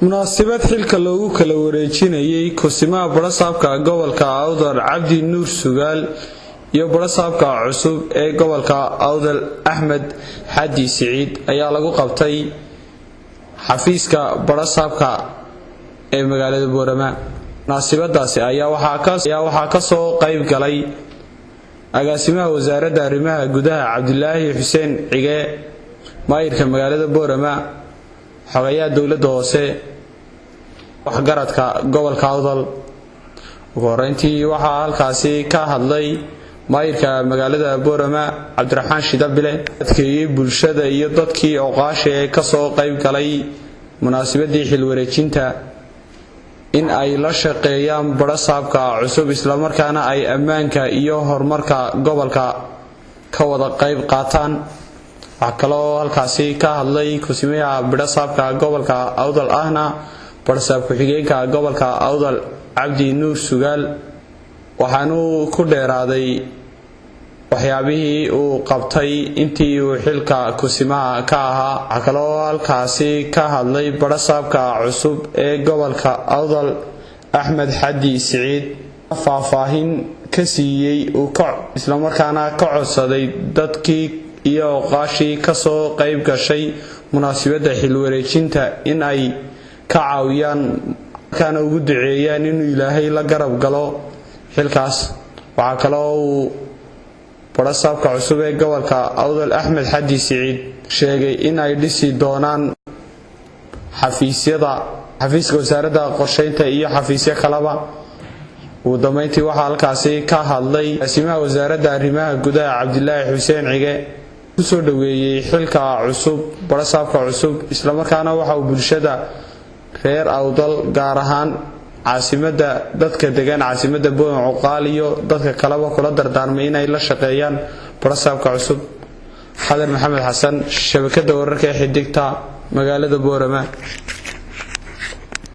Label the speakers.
Speaker 1: Munaasabad xilka loogu kala wareejinayay kusimaha barasaabka gobolka Awdal Cabdi Nuur Sugaal iyo barasaabka cusub ee gobolka Awdal Axmed Xadi Siciid ayaa lagu qabtay xafiiska barasaabka ee magaalada Boorama. Munaasabadaasi ayaa waxaa kasoo qayb galay agaasimaha wasaaradda arrimaha gudaha Cabdilaahi Xuseen Cige, maayirka magaalada Boorama, xogayaha dowladda hoose, waxgaradka gobolka Awdal. Ugu horeyntii waxaa halkaasi ka hadlay maayirka magaalada Boorama Cabdiraxmaan Shidabile, adkeeyey bulshada iyo dadkii oqaasha ee kasoo qayb galay munaasabadii xilwareejinta in ay la shaqeeyaan barasaabka cusub, islamarkaana ay ammaanka iyo horumarka gobolka ka wada qayb qaataan. Waxaa kaloo halkaasi ka hadlay kusimaha barasaabka gobolka Awdal ahna barasaab ku-xigeenka gobolka Awdal Cabdi Nuur Sugaal, waxaanuu ku dheeraaday waxyaabihii uu qabtay intii uu xilka kusimaha ka ahaa. Waxaa kaloo halkaasi ka hadlay barasaabka cusub ee gobolka Awdal Axmed Xadi Siciid, faahfaahin ka siiyey islamarkaana ka codsaday dadkii iyo oqaashii kasoo qayb gashay munaasabadda xilwareejinta in ay ka caawiyaan markaana ugu duceeyaan inuu Ilaahay la garab galo xilkaas. Waxaa kaloo uu barasaabka cusub ee gobolka Awdal Axmed Xadi Siciid sheegay in ay dhisi doonaan xafiisyada xafiiska wasaaradda qorsheynta iyo xafiisyo kaleba. Ugu dambeyntii waxaa halkaasi ka hadlay agaasimaha wasaaradda arrimaha gudaha Cabdilaahi Xuseen Cige, kusoo dhaweeyey xilka cusub barasaabka cusub, islamarkaana waxa uu bulshada reer Awdal, gaar ahaan caasimada, dadka degan caasimada Boon, cuqaal iyo dadka kaleba, kula dardaarmay inay la shaqeeyaan barasaabka cusub. Xadan Maxamed Xasan, shabakada wararka ee Xidigta, magaalada Boorama.